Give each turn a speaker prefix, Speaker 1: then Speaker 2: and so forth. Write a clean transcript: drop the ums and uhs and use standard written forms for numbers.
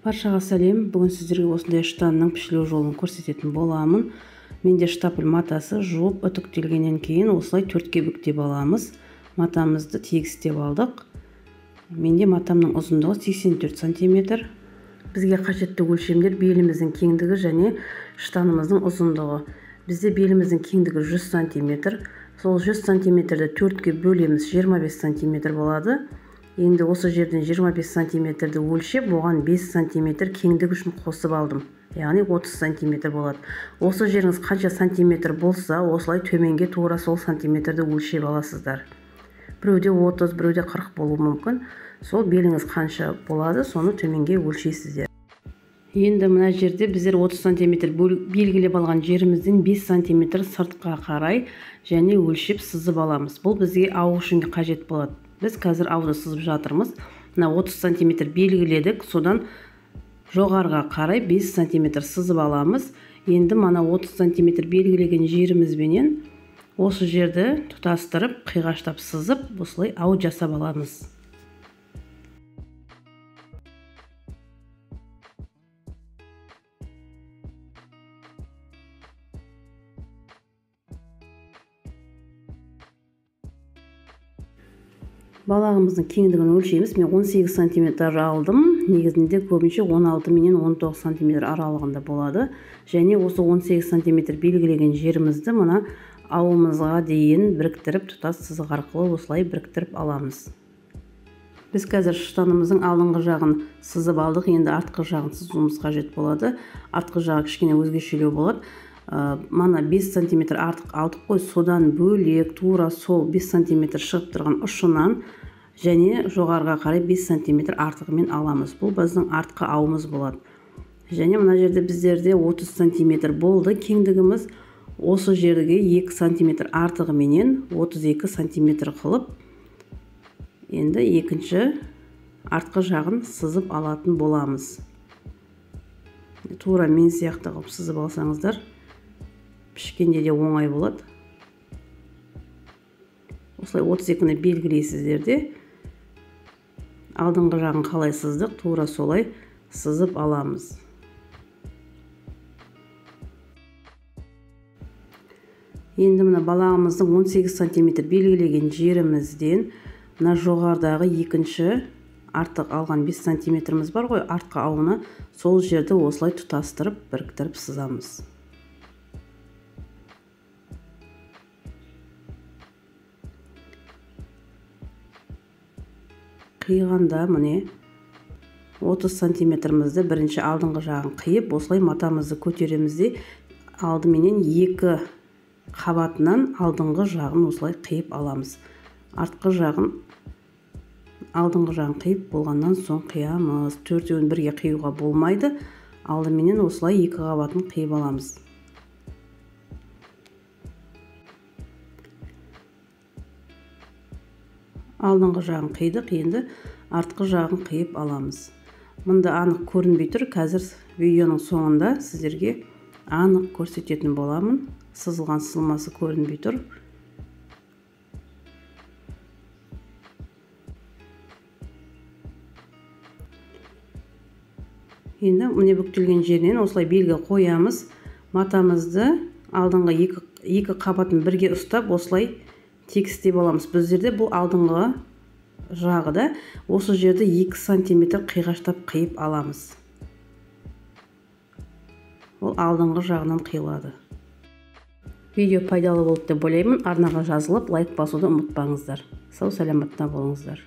Speaker 1: Баршаға сәлем. Бүгін сіздерге осындай штанның пішілу жолын көрсететін боламын. Менде штапель матасы жуып үтіктелгеннен кейін осылай төртке бүктеп аламыз. Матамызды тегістеп алдық. Менде матамның ұзындығы 84 сантиметр. Бізге қажетті өлшемдер беліміздің кеңдігі және штанымыздың ұзындығы. Бізде беліміздің кеңдігі 100 сантиметр. Сол 100 сантиметрді төртке бөлеміз, 25 сантиметр болады. Енді осы жерден 25 сантиметрді өлшеп, оған 5 сантиметр кеңдік үшін қосып алдым. Яғни 30 сантиметр болады. Осы жеріңіз қанша сантиметр болса, осылай төменге тура сол сантиметрді өлшеп аласыздар. Біреуде 30, біреуде 40 болуы мүмкін. Сол беліңіз қанша болады, соны төменге өлшейсіздер. Енді мына жерде біздер 30 сантиметр белгілеп алған жерімізден 5 сантиметр сыртқа қарай және өлшеп сызып аламыз. Бұл бізге ау үшін қажет болады. Біз қазір ауды сызып жатырмыз. Мына 30 сантиметр белгіледік, содан жоғарыға қарай 5 сантиметр сызып аламыз. Енді мына 30 сантиметр белгілеген жерімізбенен осы жерді тұтастырып, қиғаштап сызып, осылай ау жасап аламыз. Балағымыздың кеңдігін өлшейміз. Мен 18 сантиметр алдым. Негізінде көбінше 16 менен 19 сантиметр аралығында болады. Және осы 18 сантиметр белгілеген жерімізді мына ауымызға дейін біріктіріп, тұтас сызық арқылы осылай біріктіріп аламыз. Біз қазір штанымыздың алдыңғы жағын сызып алдық. Енді артқы жағын сызуымыз қажет болады. Артқы жағы кішкене өзгешелеу болады. Мана 5 сантиметр артық алдық қой, содан бөлек тура сол 5 сантиметр шығып тұрған ұшынан және жоғарыға қарай 5 сантиметр артығымен аламыз. Бұл біздің артқы ауымыз болады. Және мына жерде біздерде 30 сантиметр болды кеңдігіміз. Осы жерге 2 сантиметр артығыменен 32 сантиметр қылып, енді екінші артқы жағын сызып алатын боламыз. Тура мен сияқты қылып сызып алсаңыздар, пішкенде де оңай болады. Осылай 32-ні белгілейсіздер де, алдыңғы жағын қалай сыздық, тура солай сызып аламыз. Енді мына балағымыздың 18 сантиметр белгілеген жерімізден мына жоғарыдағы екінші артық алған 5 сантиметріміз бар ғой, артқы ауына, сол жерді осылай тұтастырып біріктіріп сызамыз. Қиғанда міне 30 сантиметрімізді бірінші алдыңғы жағын қиып, осылай матамызды көтереміз де, алдыменен екі қабатынан алдыңғы жағын осылай қиып аламыз. Артқы жағын алдыңғы жағын қиып болғаннан соң қиямыз. Төртеуін бірге қиюға болмайды. Алдыменен осылай екі қабатын қиып аламыз. Алдыңғы жағын қидық, енді артқы жағын қиып аламыз. Мұнда анық көрінбей тұр. Қазір видеоның соңында сіздерге анық көрсететін боламын. Сызылған сызылмасы көрінбей тұр. Енді міне бүктелген жерінен осылай белгі қоямыз. Матамызды алдыңғы екі қабатын бірге ұстап, осылай тегістеп аламыз. Біздерде бұл алдыңғы жағы да, осы жерді 2 сантиметр қиғаштап қиып аламыз. Ол алдыңғы жағынан қиылады. Видео пайдалы болды деп ойлаймын. Арнаға жазылып, лайк басуды ұмытпаңыздар. Сау саламатта болыңыздар.